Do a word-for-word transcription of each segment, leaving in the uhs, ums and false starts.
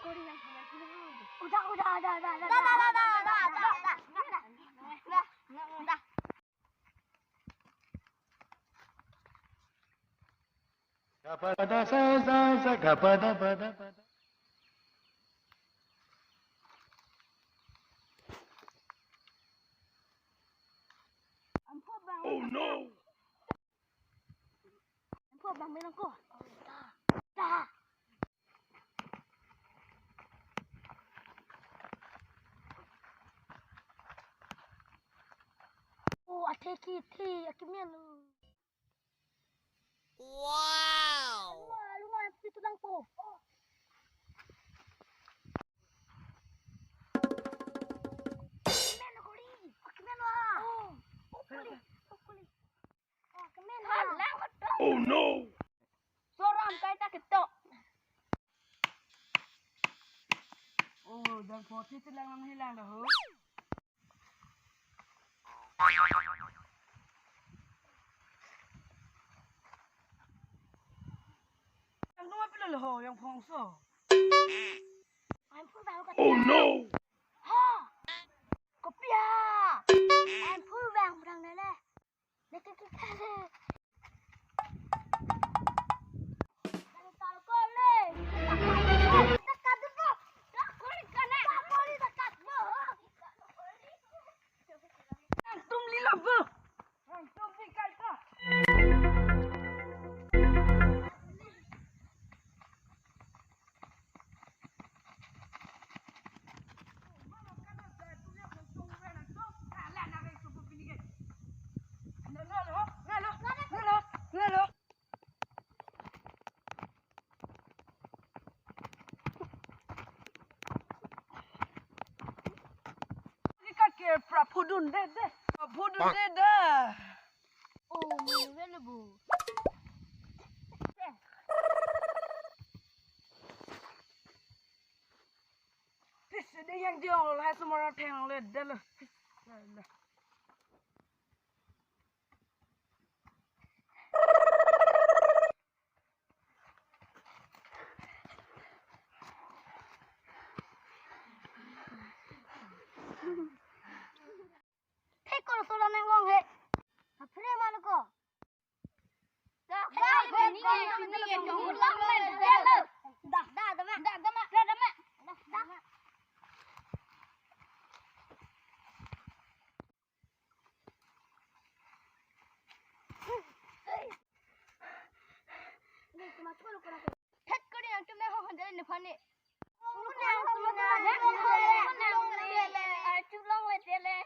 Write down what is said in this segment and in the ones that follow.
Udah, udah, udah, udah, udah, udah, udah, udah, udah, udah, udah, udah. Gapada sa sa sa, gapada pada pada. Oh no! Ampho bang menang ko. Ta. Oh, athe kethe, akimi anu. Wow! Alu, alu, alu, itu lang po. Oh. Akimi anu kori. Akimi anu ah. Oh, oh, kori. Oh, kori. Oh, akimi anu. Halang betul. Oh no! Soram kaita ketok. Oh, jangpho si telang nang hilang dah ho. Nang nua pilo lo ho, jangpho so. Oh no! Ha! Kopi ha! Ampho bang berang lele. Leke ke kale. Tum lilo bo. Tum di kalta. Ika ke pra phudun de de. Phudun de de. Oh, mene vele bu. Pis, de yang diong lo, hai semua orang theng le de lo. Thek kor solo neng ong he. Apre man ko. Da, da, da, da, da, da, da, da, da, da, da, da. Thet kori nangtum nang hong handle ne phane. Chulong le tele.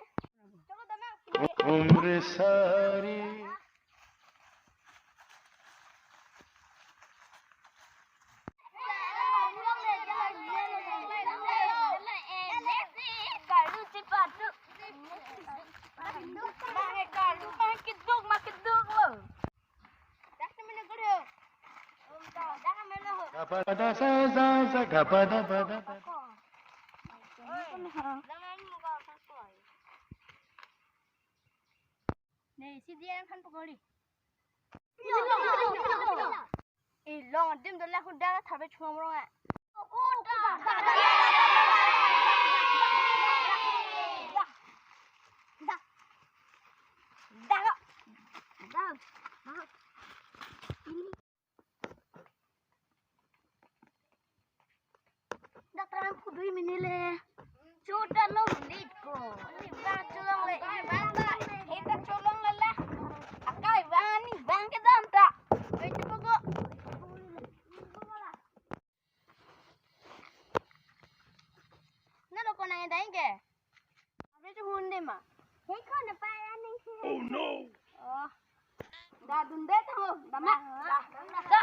Umre sari. Gapada sa sa sa, gapada pada pada. Ne, si dia yang kan pokori. Ilong adim dole aku dah tharve chungam rong ah. Dak tram kudui mini le. Chuta lo liko. Ni bang cholong le. Bang, bang. Ita cholong le la. Akai bang ni bang ke dam ta. Wei, coba go. Na lo konang dai ke. Abe tu hun de ma. Hei, kau na pa ya ning. Oh no. Oh. Da dun de tang lo. Da ma. Da. Da.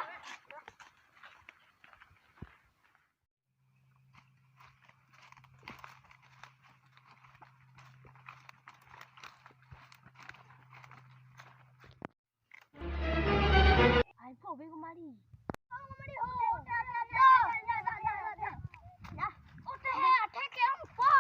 Ai, pho be kumari. Kumari ho. Ya. Ote he, athe ke ang pho.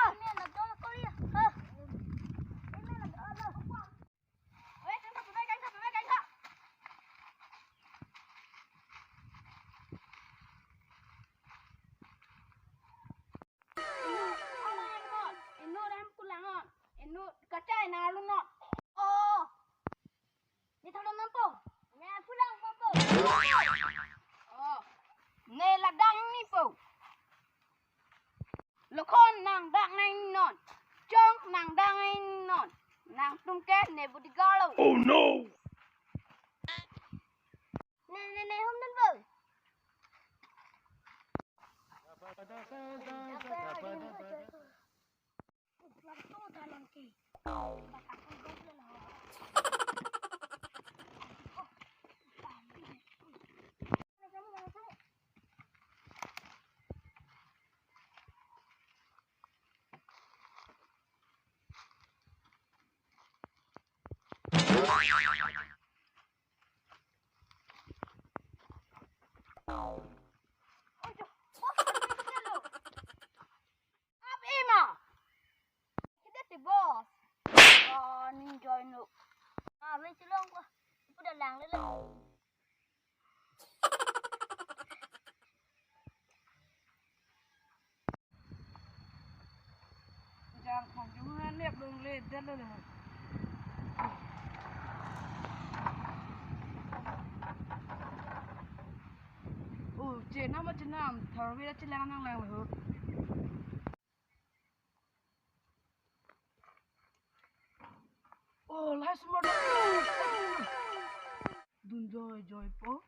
Nang dak nang non. Chong nang dak nang non. Nangtum ke ne bodyguard lo. Oh no! Ne, ne, ne, hum dun bo. Ap ema. Kita si bos. Oh, ning join lo. Ah, men silong ko. Ipu dalang lele. Jang khong jung han nep lung le det lo le. Oh, chenam ma chenam, tharve la chelang nang lang lo. Oh, last word. Dun joy joy po.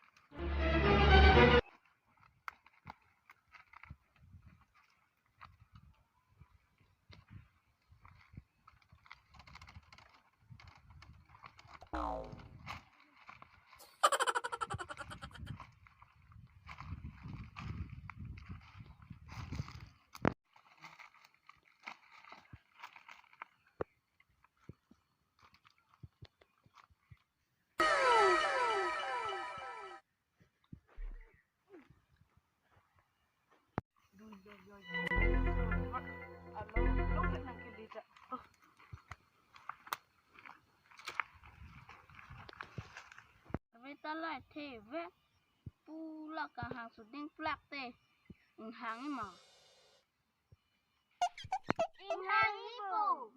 Veta lai the ve pula kahang suding plak te. Inghang ema. Inghang ipo.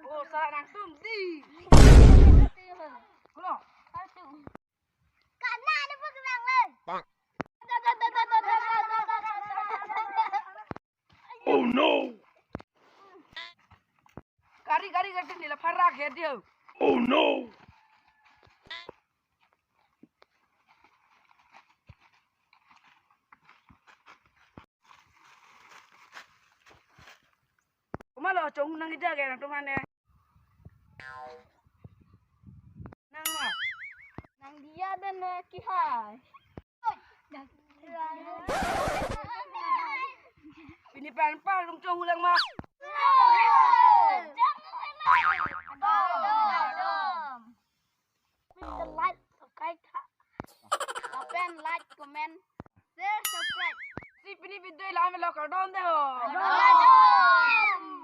Oh, salah nangtum di. Kulo. Karena ada pekerjaan. Bang. Oh no! Kari kari kari nila pharak he dia. Oh no! Kumalo chong nang ida ke nangtum han ne. Nang ma. Nang dia dan, eh, kihai. Pini pen pa lung chong ulang ma. Hit the like, subscribe. Lapen like, comment, share, subscribe. Si pini video la me lo kardom de ho. Kardom.